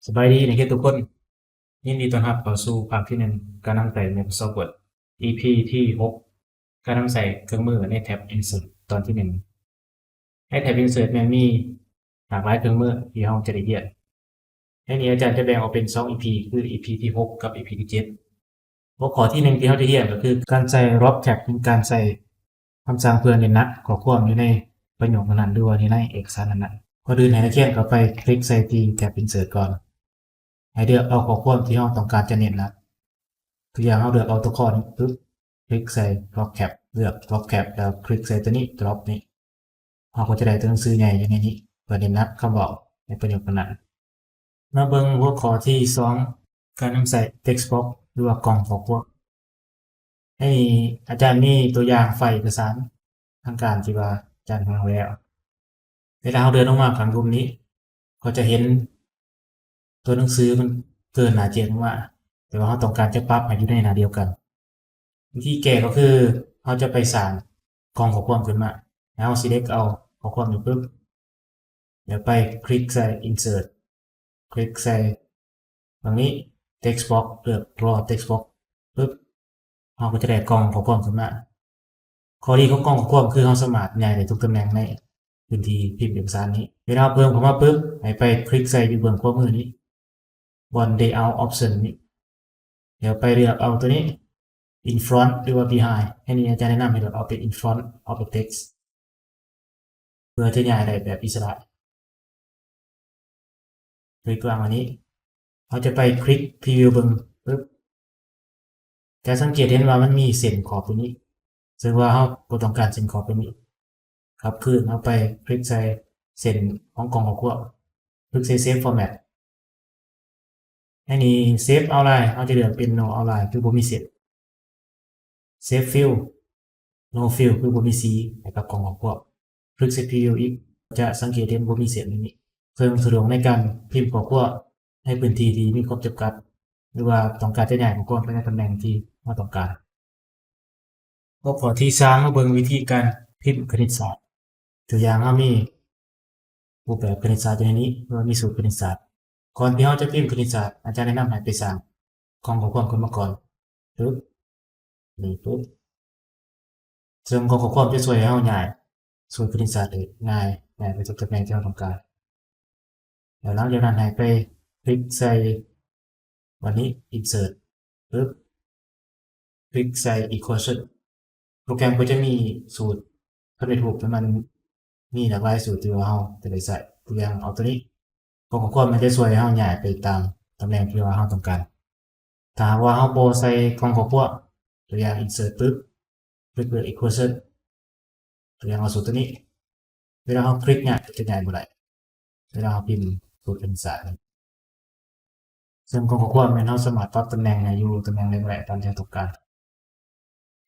ສະບາຍດີນັກຮຽນທຸກຄົນ, ຍິນດີຕ້ອນຮັບເຂົ້າສູ່ພາກທີໜຶ່ງ ການນຳໃຊ້ Microsoft Word ອີພີທີຫົກ ການນຳໃຊ້ເຄື່ອງມືໃນແທັບ Insert ຕອນທີໜຶ່ງ. ໃນແທັບ Insert ແມ່ນມີຫຼາກຫຼາຍເຄື່ອງມືທີ່ເຮົາຈະໄດ້ຮຽນ. ໃນນີ້ອາຈານຈະແບ່ງອອກເປັນສອງອີພີ ຄືອີພີທີຫົກກັບອີພີທີເຈັດ. ຫົວຂໍ້ທີໜຶ່ງທີ່ເຮົາຈະຮຽນກໍຄືການໃຊ້ Drop Tab ເປັນການໃຊ້ຄຳສັ່ງເພື່ອເນັ້ນໜັກຂໍ້ຄວາມຢູ່ໃນປະໂຫຍກນັ້ນໆ ຫຼືວ່າຢູ່ໃນເອກະສານນັ້ນໆ. ກ່ອນອື່ນໃຫ້ນັກຮຽນເຂົ້າໄປຄລິກໃສ່ທີ່ແທັບ Insert ກ່ອນ. ໃຫ້ເລືອກເອົາຂໍ້ຄວາມທີ່ເຮົາຕ້ອງການຈະເນັ້ນໜັກ. ຕົວຢ່າງ ເຮົາເລືອກເອົາຕົວຂໍ້ນີ້ປຶບ ຄລິກໃສ່ Drop Tab ເລືອກ Drop Tab ແລ້ວຄລິກໃສ່ຕົວນີ້ Drop ນີ້ ເຮົາກໍຈະໄດ້ຕົວໜັງສືໃຫຍ່ຢູ່ໃນນີ້ ເພື່ອເນັ້ນໜັກຄຳເວົ້າໃນປະໂຫຍກນັ້ນໆ. ມາເບິ່ງຫົວຂໍ້ທີສອງ ການນຳໃຊ້ Text Box ຫຼືວ່າກ່ອງຂໍ້ຄວາມ. ໃນນີ້ອາຈານມີຕົວຢ່າງໄຟລ໌ເອກະສານທາງການທີ່ວ່າອາຈານຫາໄວ້ແລ້ວ. ເວລາເຮົາເລື່ອນລົງມາຂ້າງລຸ່ມນີ້ ກໍຈະເຫັນຕົວໜັງສືມັນເກີນໜ້າເຈັດລົງມາ, ແຕ່ວ່າເຮົາຕ້ອງການຈະປັບໃຫ້ຢູ່ໃນໜ້າດຽວກັນ. ວິທີແກ້ກໍຄືເຮົາຈະໄປສ້າງກ່ອງຂໍ້ຄວາມຂຶ້ນມາ. ໃຫ້ເຮົາ select ເອົາຂໍ້ຄວາມນີ້ປຶບ ແລ້ວໄປຄລິກໃສ່ Insert ຄລິກໃສ່ ໝ່ອງນີ້ Text Box ເລືອກ Draw Text Box ປຶບ ເຮົາກໍຈະໄດ້ກ່ອງຂໍ້ຄວາມຂຶ້ນມາ. ຂໍ້ດີຂອງກ່ອງຂໍ້ຄວາມຄືເຮົາສາມາດຍ້າຍໄດ້ທຸກຕຳແໜ່ງໃນພື້ນທີ່ພິມເອກະສານນີ້. ເວລາເຮົາເພີ່ມເຂົ້າມາປຶບ ໃຫ້ໄປຄລິກໃສ່ຢູ່ເບື້ອງຂວາມືນີ້ ບ່ອນ Layout Option ນີ້ ແລ້ວໄປເລືອກເອົາຕົວນີ້ In Front ຫຼືວ່າ Behind. ໃນນີ້ອາຈານແນະນຳໃຫ້ເລືອກເອົາເປັນ In Front of the Text ເພື່ອຈະຍ້າຍໄດ້ແບບອິດສະຫຼະ. ໂດຍຕົວຢ່າງອັນນີ້ ເຮົາຈະໄປຄລິກ Preview ເບິ່ງປຶບ ຈະສັງເກດເຫັນວ່າມັນມີເສັ້ນຂອບຕົວນີ້ ເຊິ່ງວ່າເຮົາບໍ່ຕ້ອງການເສັ້ນຂອບຕົວນີ້. ກັບຄືນ ເຮົາໄປຄລິກໃສ່ເສັ້ນຂອງກ່ອງຂໍ້ຄວາມ ຄລິກໃສ່ Save Format. ໃນນີ້ Save Outline ເຮົາຈະເລືອກເປັນ No Outline ຄືບໍ່ມີເສັ້ນ. Save Fill No Fill ຄືບໍ່ມີສີໃຫ້ກັບກ່ອງຂໍ້ຄວາມ. ຄລິກໃສ່ Preview ອີກ ຈະສັງເກດເຫັນບໍ່ມີເສັ້ນໃນນີ້ ເຊິ່ງສະດວກໃນການພິມຂໍ້ຄວາມໃນພື້ນທີ່ທີ່ມີຄວາມຈຳກັດ ຫຼືວ່າຕ້ອງການຈະຍ້າຍຂໍ້ຄວາມໄປໃນຕຳແໜ່ງທີ່ເຮົາຕ້ອງການ. ຫົວຂໍ້ທີສາມ ມາເບິ່ງວິທີການພິມຄະນິດສາດ. ຕົວຢ່າງ ເຮົາມີຮູບແບບຄະນິດສາດຢູ່ໃນນີ້ ຫຼືວ່າມີສູດຄະນິດສາດ. ກ່ອນທີ່ເຮົາຈະພິມຄະນິດສາດ ອາຈານແນະນຳໃຫ້ໄປສ້າງກ່ອງຂໍ້ຄວາມຂຶ້ນມາກ່ອນ. ປຶບ ນີ້ປຶບ ເຊິ່ງກ່ອງຂໍ້ຄວາມຈະຊ່ວຍໃຫ້ເຮົາຍ້າຍສູດຄະນິດສາດໄດ້ງ່າຍ, ຍ້າຍໄປທຸກຕຳແໜ່ງທີ່ເຮົາຕ້ອງການ. ແລ້ວຫຼັງຈາກນັ້ນໃຫ້ໄປຄລິກໃສ່ ບັດນີ້ Insert ປຶບ ຄລິກໃສ່ Equation. ໂປຣແກຣມກໍຈະມີສູດສຳເລັດຮູບໃຫ້ມັນມີຫຼາກຫຼາຍສູດທີ່ວ່າເຮົາຈະໄດ້ໃຊ້. ຕົວຢ່າງເອົາຕົວນີ້ ຂໍ້ຄວາມມັນຈະຊ່ວຍໃຫ້ເຮົາຍ້າຍໄປຕາມຕຳແໜ່ງທີ່ວ່າເຮົາຕ້ອງການ. ຖ້າຫາກວ່າເຮົາບໍ່ໃສ່ກ່ອງຂໍ້ຄວາມ, ຕົວຢ່າງ Insert ປຶບ ຄລິກເລືອກ Equation ຕົວຢ່າງເອົາສູດຕົວນີ້ ເວລາເຮົາຄລິກຍ້າຍ ຈະຍ້າຍບໍ່ໄດ້ ເວລາເຮົາພິມສູດຄະນິດສາດນີ້. ເຊິ່ງກ່ອງຂໍ້ຄວາມແມ່ນເຮົາສາມາດປັບຕຳແໜ່ງໃຫ້ຢູ່ຕຳແໜ່ງໃດກໍໄດ້ຕາມທີ່ເຮົາຕ້ອງການ.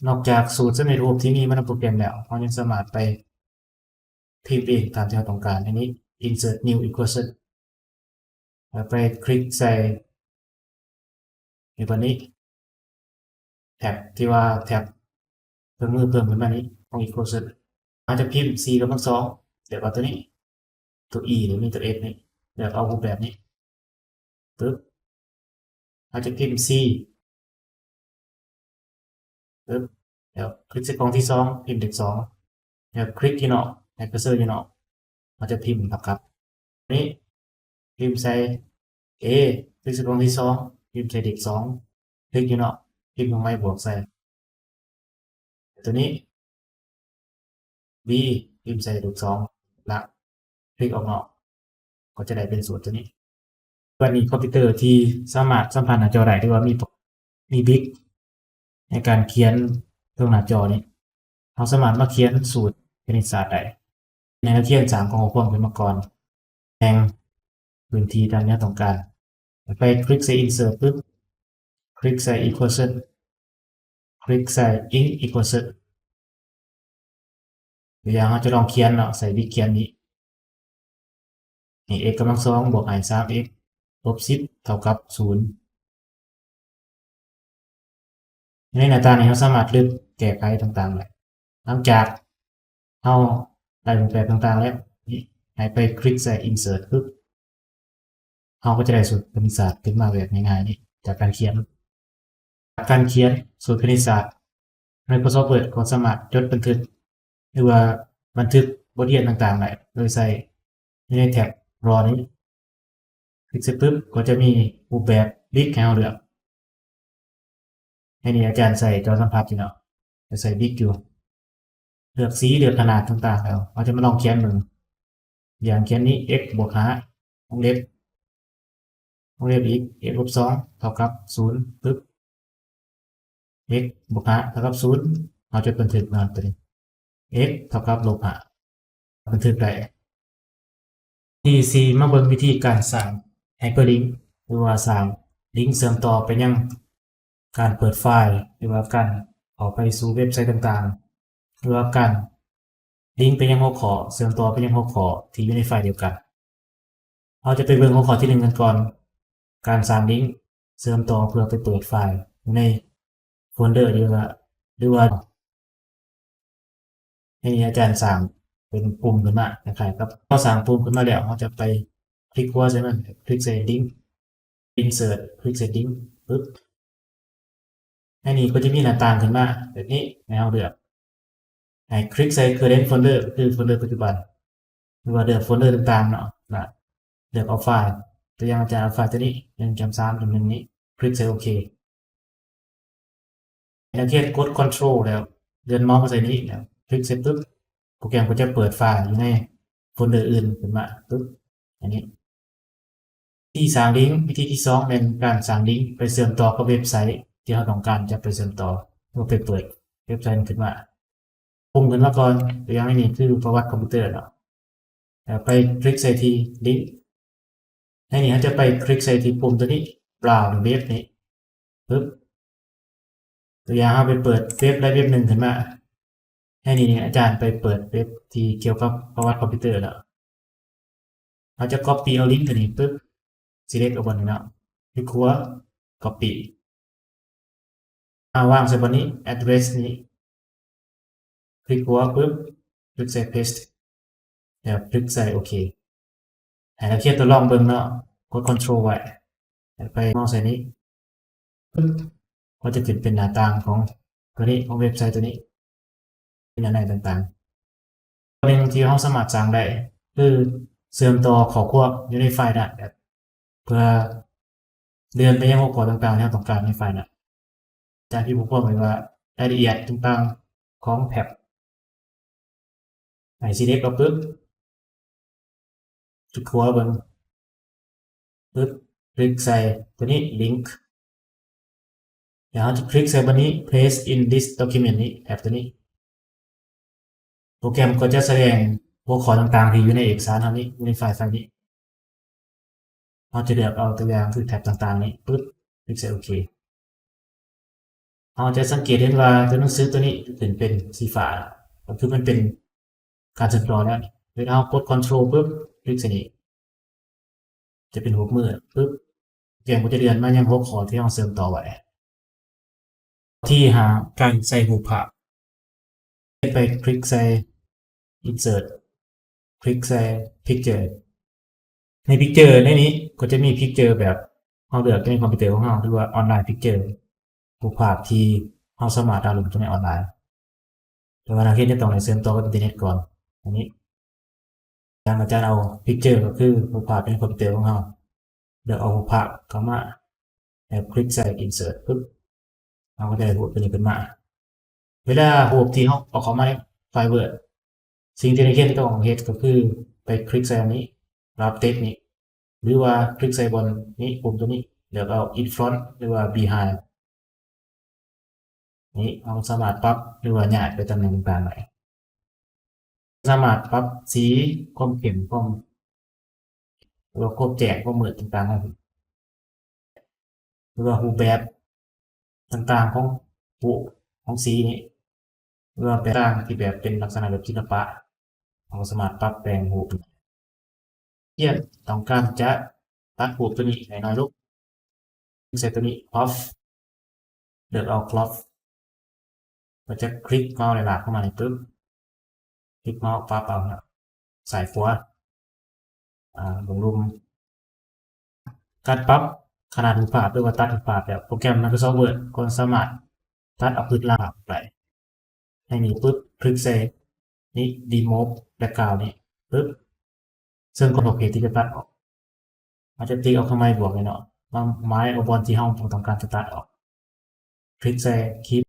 ນອກຈາກສູດສຳເລັດຮູບທີ່ມີມານຳໂປຣແກຣມແລ້ວ, ເຮົາຍັງສາມາດໄປພິມເອງຕາມທີ່ເຮົາຕ້ອງການ. ໃນນີ້ Insert New Equation ແລ້ວໄປຄລິກໃສ່ ໃນບ່ອນນີ້ ແທັບທີ່ວ່າແທັບເຄື່ອງມືເພີ່ມຂຶ້ນມານີ້ຂອງ Equation ເຮົາຈະພິມສີ່ກຳລັງສອງ ເລືອກເອົາຕົວນີ້ ຕົວ E ນີ້ ມີຕົວ F ນີ້ ເລືອກເອົາຮູບແບບນີ້ ປຶບ ເຮົາຈະພິມສີ່ ປຶບ ແລ້ວຄລິກໃສ່ກ່ອງທີສອງ ພິມເລກສອງ ແລ້ວຄລິກຢູ່ນອກ ໃຫ້ເຄີເຊີຢູ່ນອກ ເຮົາຈະພິມເທົ່າກັບ ນີ້ ພິມໃສ່ A ຄລິກໃສ່ກ່ອງທີສອງ ພິມໃສ່ເລກສອງ ຄລິກຢູ່ນອກ ພິມເຄື່ອງໝາຍບວກໃສ່ ຕົວນີ້ B ພິມໃສ່ເລກສອງ ແລ້ວຄລິກອອກນອກ ກໍຈະໄດ້ເປັນສູດຕົວນີ້. ບັດນີ້ຄອມພິວເຕີທີ່ສາມາດສຳຜັດໜ້າຈໍໄດ້ ຫຼືວ່າມີ ມີບິກໃນການຂຽນເທິງໜ້າຈໍນີ້ ເຮົາສາມາດມາຂຽນສູດຄະນິດສາດໄດ້. ໃຫ້ນັກຮຽນສ້າງກ່ອງຂໍ້ຄວາມຂຶ້ນມາກ່ອນ, ແບ່ງພື້ນທີ່ຕາມທີ່ເຮົາຕ້ອງການ. ໄປຄລິກໃສ່ Insert ປຶບ ຄລິກໃສ່ Equation ຄລິກໃສ່ Ink Equation. ຕົວຢ່າງເຮົາຈະລອງຂຽນເນາະ, ໃສ່ບິກຂຽນນີ້ ນີ້ x ກຳລັງສອງບວກ i ສາມ x ລົບສິບເທົ່າກັບສູນ. ໃນໜ້າຕ່າງນີ້ເຮົາສາມາດລຶບແກ້ໄຂຕ່າງໆໄດ້. ຫຼັງຈາກເຮົາໄດ້ຮູບແບບຕ່າງໆແລ້ວ, ນີ້ ໃຫ້ໄປຄລິກໃສ່ Insert ປຶບ ເຮົາກໍຈະໄດ້ສູດຄະນິດສາດຂຶ້ນມາແບບງ່າຍໆນີ້ ຈາກການຂຽນ. ການຂຽນສູດຄະນິດສາດໃນ Microsoft Word ກໍສາມາດຈົດບັນທຶກ ຫຼືວ່າບັນທຶກບົດຮຽນຕ່າງໆໄດ້ ໂດຍໃຊ້ຢູ່ໃນແທັບ Raw ນີ້. ຄລິກໃສ່ປຶບ ກໍຈະມີຮູບແບບ Big ໃຫ້ເຮົາເລືອກ. ໃນນີ້ອາຈານໃຊ້ຈໍສຳຜັດຢູ່ເນາະ, ຈະໃຊ້ Big ຢູ່. ເລືອກສີ ເລືອກຂະໜາດຕ່າງໆແລ້ວ ເຮົາຈະມາລອງຂຽນເບິ່ງ. ຢ່າງຂຽນນີ້ x ບວກຫ້າ ວົງເລັບ ວົງເລັບອີກ x ລົບສອງ ເທົ່າກັບສູນ ປຶບ x ບວກຫ້າ ເທົ່າກັບສູນ ເຮົາຈົດບັນທຶກເນາະ ຕົວນີ້ x ເທົ່າກັບລົບຫ້າ ບັນທຶກໄດ້. ທີສີ່ ມາເບິ່ງວິທີການສ້າງ Hyperlink ຫຼືວ່າສ້າງລິງເຊື່ອມຕໍ່ໄປຍັງການເປີດໄຟລ໌ ຫຼືວ່າການເຂົ້າໄປສູ່ເວັບໄຊຕ່າງໆ ຫຼືວ່າການລິງໄປຍັງຫົວຂໍ້ ເຊື່ອມຕໍ່ໄປຍັງຫົວຂໍ້ທີ່ຢູ່ໃນໄຟລ໌ດຽວກັນ. ເຮົາຈະໄປເບິ່ງຫົວຂໍ້ທີໜຶ່ງກັນກ່ອນ, ການສ້າງລິງເຊື່ອມຕໍ່ເພື່ອໄປເປີດໄຟລ໌ຢູ່ໃນໂຟນເດີ ຫຼືວ່າ ຫຼືວ່າ ໃນນີ້ອາຈານສ້າງເປັນປຸ່ມຂຶ້ນມາ ຄ້າຍໆກັບເຮົາສ້າງປຸ່ມຂຶ້ນມາແລ້ວ ເຮົາຈະໄປຄລິກຂວາໃສ່ມັນ ຄລິກໃສ່ລິງ Insert ຄລິກໃສ່ລິງ ປຶບ ໃນນີ້ກໍຈະມີໜ້າຕ່າງຂຶ້ນມາແບບນີ້ໃຫ້ເຮົາເລືອກ. ໃຫ້ຄລິກໃສ່ Current Folder ກໍຄືໂຟນເດີປັດຈຸບັນ ຫຼືວ່າເລືອກໂຟນເດີຕ່າງໆເນາະ ລະເລືອກເອົາໄຟລ໌ ຕົວຢ່າງອາຈານເອົາໄຟລ໌ຕົວນີ້ ໜຶ່ງຈຸດສາມຈຸດໜຶ່ງນີ້ ຄລິກໃສ່ໂອເຄ. ໃຫ້ນັກຮຽນກົດ Control ແລ້ວເລື່ອນເມົາສ໌ມາໃສ່ນີ້ ແລ້ວຄລິກໃສ່ປຶບ ໂປຣແກຣມກໍຈະເປີດໄຟລ໌ຢູ່ໃນໂຟນເດີອື່ນຂຶ້ນມາປຶບ ອັນນີ້. ວິທີສ້າງລິງ ວິທີທີສອງແມ່ນການສ້າງລິງໄປເຊື່ອມຕໍ່ກັບເວັບໄຊທີ່ເຮົາຕ້ອງການຈະໄປເຊື່ອມຕໍ່ ຫຼືວ່າໄປເປີດເວັບໄຊນັ້ນຂຶ້ນມາ. ປຸ່ມຂຶ້ນມາກ່ອນ ຕົວຢ່າງໃນນີ້ຄືປະຫວັດຄອມພິວເຕີເນາະ ແລ້ວໄປຄລິກໃສ່ທີ່ລິງ. ໃນນີ້ເຮົາຈະໄປຄລິກໃສ່ທີ່ປຸ່ມຕົວນີ້ Browse Web ນີ້ ປຶບ ຕົວຢ່າງເຮົາໄປເປີດເວັບໃດເວັບໜຶ່ງຂຶ້ນມາ. ໃນນີ້ອາຈານໄປເປີດເວັບທີ່ກ່ຽວກັບປະຫວັດຄອມພິວເຕີແລ້ວ. ເຮົາຈະ Copy ເອົາລິງຕົວນີ້ປຶບ Select ເອົາບ່ອນນີ້ເນາະ ຄລິກຂວາ Copy ເອົາວາງໃສ່ບ່ອນນີ້ Address ນີ້ ຄລິກຂວາປຶບ ຄລິກໃສ່ Paste ແລ້ວຄລິກໃສ່ໂອເຄ. ໃຫ້ນັກຮຽນທົດລອງເບິ່ງເນາະ ກົດ Control ໄວ້ ແລ້ວໄປເມົາສ໌ໃສ່ນີ້ ປຶບ ກໍຈະຂຶ້ນເປັນໜ້າຕ່າງຂອງຕົວນີ້ ຂອງເວັບໄຊຕົວນີ້ ເປັນອັນໃດຕ່າງໆ. ຕົວໜຶ່ງທີ່ເຮົາສາມາດສ້າງໄດ້ ຄືເຊື່ອມຕໍ່ຂໍ້ຄວາມຢູ່ໃນໄຟລ໌ນັ້ນ ເພື່ອເລື່ອນໄປຍັງຫົວຂໍ້ຕ່າງໆທີ່ເຮົາຕ້ອງການໃນໄຟລ໌ນັ້ນ. ອາຈານພິມຂໍ້ຄວາມໄວ້ວ່າ ລາຍລະອຽດຕ່າງໆຂອງແທັບ ໃຫ້ Select ເອົາປຶບ ຄລິກຂວາເບິ່ງ ປຶບ ຄລິກໃສ່ຕົວນີ້ Link ແລ້ວເຮົາຈະຄລິກໃສ່ບ່ອນນີ້ Paste in this document ນີ້ ແທັບຕົວນີ້ ໂປຣແກຣມກໍຈະສະແດງຫົວຂໍ້ຕ່າງໆທີ່ຢູ່ໃນເອກະສານເຮົານີ້ ຢູ່ໃນໄຟລ໌ ໄຟລ໌ນີ້. ເຮົາຈະເລືອກເອົາຕົວຢ່າງຄືແທັບຕ່າງໆນີ້ ປຶບ ຄລິກໃສ່ໂອເຄ. ເຮົາຈະສັງເກດເຫັນວ່າຕົວໜັງສືຕົວນີ້ຂຶ້ນເປັນສີຟ້າ ກໍຄືມັນເປັນການເຊື່ອມຕໍ່ແລ້ວ. ເວລາເຮົາກົດ Control ປຶບ ຄລິກໃສ່ນີ້ ຈະເປັນຮູບມື ປຶບ ໂປຣແກຣມກໍຈະເລື່ອນມາຍັງຫົວຂໍ້ທີ່ເຮົາເຊື່ອມຕໍ່ໄວ້. ທີຫ້າ ການໃສ່ຮູບພາບ ໄປຄລິກໃສ່ Insert ຄລິກໃສ່ Picture. ໃນ Picture ໃນນີ້ກໍຈະມີ Picture ແບບເຮົາເລືອກໃນຄອມພິວເຕີຂອງເຮົາ ຫຼືວ່າ Online Picture ຮູບພາບທີ່ເຮົາສາມາດດາວໂຫຼດມາຈາກໃນອອນລາຍ. ແຕ່ວ່ານັກຮຽນຈະຕ້ອງໄດ້ເຊື່ອມຕໍ່ກັບອິນເຕີເນັດກ່ອນ. ອັນນີ້ ຢ່າງອາຈານເອົາ Picture ກໍຄືຮູບພາບໃນຄອມພິວເຕີຂອງເຮົາ ເລືອກເອົາຮູບພາບເຂົ້າມາ ແລ້ວຄລິກໃສ່ Insert ປຶບ ເຮົາກໍຈະໄດ້ຮູບຕົວນີ້ຂຶ້ນມາ. ເວລາຮູບທີ່ເຮົາເອົາເຂົ້າມາໃນໄຟລ໌ Word ສິ່ງທີ່ນັກຮຽນຕ້ອງເຮັດກໍຄືໄປຄລິກໃສ່ອັນນີ້ Wrap Text ນີ້ ຫຼືວ່າຄລິກໃສ່ບ່ອນນີ້ ປຸ່ມຕົວນີ້ ເລືອກເອົາ In Front ຫຼືວ່າ Behind ນີ້ ເຮົາສາມາດປັບ ຫຼືວ່າຍ້າຍໄປຕຳແໜ່ງຕ່າງໆໄດ້. ສາມາດປັບສີ ຄວາມເຂັ້ມ ຄວາມ ຫຼືວ່າຄວາມແຈ້ງ ຄວາມມືດຕ່າງໆ ຫຼືວ່າຮູບແບບຕ່າງໆຂອງ ຂອງສີນີ້ ຫຼືວ່າແບບຕ່າງທີ່ແບບເປັນລັກສະນະແບບສິລະປະ ເຮົາກໍສາມາດປັບແຕ່ງຮູບ. ຮຽນຕ້ອງການຈະຕັດຮູບຕົວນີ້ໃຫ້ນ້ອຍລົງ ຄລິກໃສ່ຕົວນີ້ Crop ເລືອກເອົາ Crop ກໍຈະຄລິກເມົາສ໌ແລ້ວລາກເຂົ້າມານີ້ປຶບ ຄລິກເມົາສ໌ປັບເອົານະ ຊ້າຍຂວາ ອ່າ ລົງລຸ່ມ ການປັບຂະໜາດຮູບພາບ ຫຼືວ່າຕັດຮູບພາບແບບໂປຣແກຣມ Microsoft Word ກໍສາມາດຕັດເອົາພື້ນຫຼັງອອກໄດ້. ໃນນີ້ປຶບ ຄລິກໃສ່ນີ້ Remove Background ນີ້ປຶບ ເຊິ່ງຂອບເຂດທີ່ຈະຕັດອອກ ເຮົາຈະຕິກເອົາເຄື່ອງໝາຍບວກນີ້ເນາະ ມາໝາຍເອົາບ່ອນທີ່ເຮົາບໍ່ຕ້ອງການຈະຕັດອອກ. ຄລິກໃສ່ Keep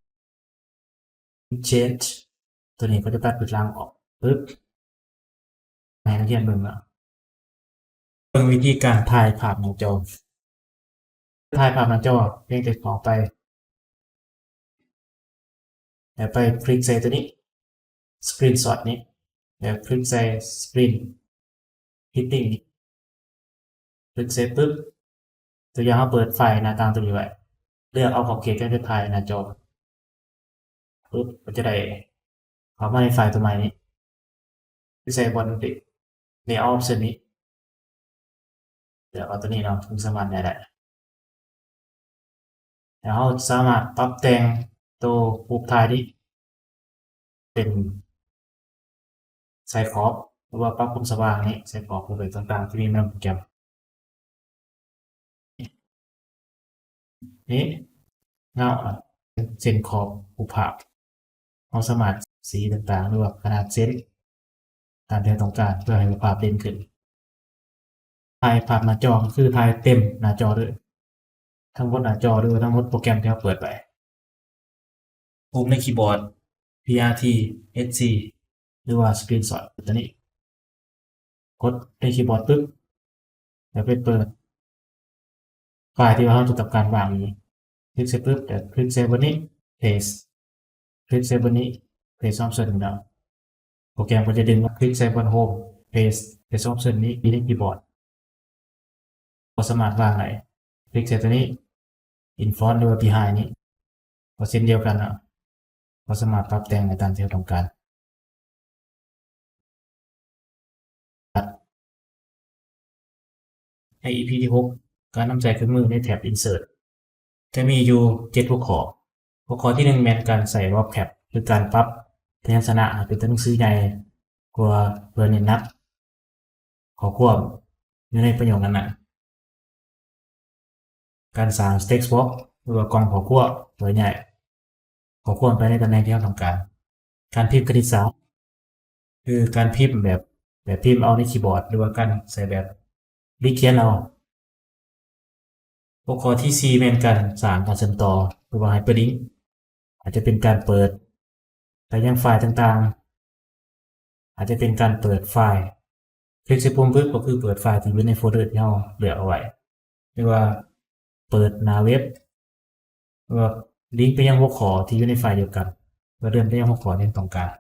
Change ຕົວນີ້ກໍຈະຕັດພື້ນຫຼັງອອກປຶບ ໃຫ້ນັກຮຽນເບິ່ງເນາະ. ເບິ່ງວິທີການຖ່າຍພາບໜ້າຈໍ. ຖ່າຍພາບໜ້າຈໍ ພຽງແຕ່ເຂົ້າໄປ ແລ້ວໄປຄລິກໃສ່ຕົວນີ້ Screenshot ນີ້ ແລ້ວຄລິກໃສ່ Screen Hitting ນີ້ ຄລິກໃສ່ປຶບ ຕົວຢ່າງເຮົາເປີດໄຟລ໌ໜ້າຕ່າງຕົວນີ້ໄວ້ ເລືອກເອົາຂອບເຂດທີ່ຈະຖ່າຍໜ້າຈໍປຶບ ກໍຈະໄດ້ເຂົ້າມາໃນໄຟລ໌ຕົວໃໝ່ນີ້ ໃສ່ບ່ອນ Layout Option ນີ້ ເລືອກເອົາຕົວນີ້ເນາະ ເຊິ່ງສາມາດໄດ້ແລ້ວ ແລ້ວເຮົາສາມາດປັບແຕ່ງໂຕຮູບຖ່າຍນີ້ເປັນໃສ່ຂອບ ຫຼືວ່າປັບຄວາມສະຫວ່າງນີ້ໃສ່ຂອບ ຫຼືແບບຕ່າງໆທີ່ມີນຳໂປຣແກຣມ ນີ້ເງົາ ເສັ້ນຂອບຮູບພາບ ເຮົາສາມາດສີຕ່າງໆ ຫຼືວ່າຂະໜາດເສັ້ນຕາມທີ່ເຮົາຕ້ອງການ ເພື່ອໃຫ້ຮູບພາບເດັ່ນຂຶ້ນ. ຖ່າຍພາບໜ້າຈໍ ກໍຄືຖ່າຍເຕັມໜ້າຈໍເລີຍ ທັງໝົດໜ້າຈໍ ຫຼືວ່າທັງໝົດໂປຣແກຣມທີ່ເຮົາເປີດໄປ. ປຸ່ມໃນຄີບອດ PRT SC ຫຼືວ່າ Screenshot ຕົວນີ້ ກົດໃນຄີບອດປຶບ ແລ້ວໄປເປີດໄຟລ໌ທີ່ວ່າເຮົາຕ້ອງການວາງນີ້ ຄລິກໃສ່ປຶບ ແລ້ວຄລິກໃສ່ບ່ອນນີ້ Paste ຄລິກໃສ່ບ່ອນນີ້ Paste Option ເນາະ ໂປຣແກຣມກໍຈະດຶງມາຄລິກໃສ່ບ່ອນ Home Paste Paste Option ນີ້ຢູ່ໃນຄີບອດ ກໍສາມາດວາງໄດ້ ຄລິກໃສ່ຕົວນີ້ In Front ຫຼືວ່າ Behind ນີ້ ກໍເຊັ່ນດຽວກັນເນາະ ກໍສາມາດປັບແຕ່ງໄດ້ຕາມທີ່ເຮົາຕ້ອງການ. ໃນ ອີພີ ທີຫົກ ການນຳໃຊ້ເຄື່ອງມືໃນແທັບ Insert ຈະມີຢູ່ເຈັດຫົວຂໍ້. ຫົວຂໍ້ທີໜຶ່ງ ແມ່ນການໃຊ້ Vocab ຫຼື ການປັບພະຍັນຊະນະໃຫ້ເປັນຕົວໜັງສືໃຫຍ່ກວ່າ ເພື່ອເນັ້ນໜັກຂໍ້ຄວາມຢູ່ໃນປະໂຫຍກນັ້ນໆ. ການສ້າງ Text Box ຫຼືວ່າກ່ອງຂໍ້ຄວາມ ເພື່ອຍ້າຍຂໍ້ຄວາມໄປໃນຕຳແໜ່ງທີ່ເຮົາຕ້ອງການ. ການພິມຄະນິດສາດ ຄືການພິມແບບ ແບບພິມເອົາໃນຄີບອດ ຫຼືວ່າການໃຊ້ແບບ ລິກຂຽນເອົາ. ຫົວຂໍ້ທີສີ່ ແມ່ນການສ້າງການເຊື່ອມຕໍ່ ຫຼືວ່າ Hyperlink ອາດຈະເປັນການເປີດໄປຍັງໄຟລ໌ຕ່າງໆ ອາດຈະເປັນການເປີດໄຟລ໌ ຄລິກໃສ່ປຸ່ມປຶບ ກໍຄືເປີດໄຟລ໌ທີ່ຢູ່ໃນໂຟນເດີທີ່ເຮົາເລືອກເອົາໄວ້ ຫຼືວ່າເປີດໜ້າເວັບ ຫຼືວ່າລິງໄປຍັງຫົວຂໍ້ທີ່ຢູ່ໃນໄຟລ໌ດຽວກັນ ເພື່ອເລື່ອນໄປຍັງຫົວຂໍ້ທີ່ເຮົາຕ້ອງການ.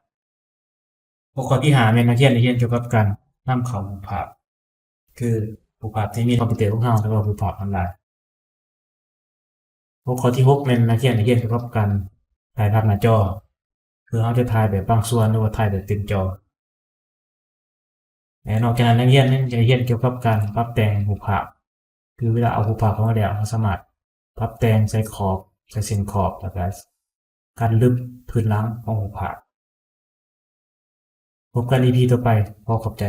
ຫົວຂໍ້ທີຫ້າ ແມ່ນນັກຮຽນໄດ້ຮຽນກ່ຽວກັບການນຳເຂົ້າຮູບພາບ ຄືຮູບພາບທີ່ມີໃນຄອມພິວເຕີຂອງເຮົາ ຫຼືວ່າຮູບພາບອອນລາຍ. ຫົວຂໍ້ທີຫົກ ແມ່ນນັກຮຽນໄດ້ຮຽນກ່ຽວກັບການຖ່າຍພາບໜ້າຈໍ ຄືເຮົາຈະຖ່າຍແບບບາງສ່ວນ ຫຼືວ່າຖ່າຍແບບເຕັມຈໍ. ແລະ ນອກຈາກນັ້ນ ນັກຮຽນຍັງຈະໄດ້ຮຽນກ່ຽວກັບການປັບແຕ່ງຮູບພາບ ຄືເວລາເອົາຮູບພາບເຂົ້າມາແລ້ວ ເຮົາສາມາດປັບແຕ່ງໃສ່ຂອບ ໃສ່ເສັ້ນຂອບ ແລ້ວກະການລຶບພື້ນຫຼັງຂອງຮູບພາບ. ພົບກັນ ອີພີ ຕໍ່ໄປ. ຂໍຂອບໃຈ.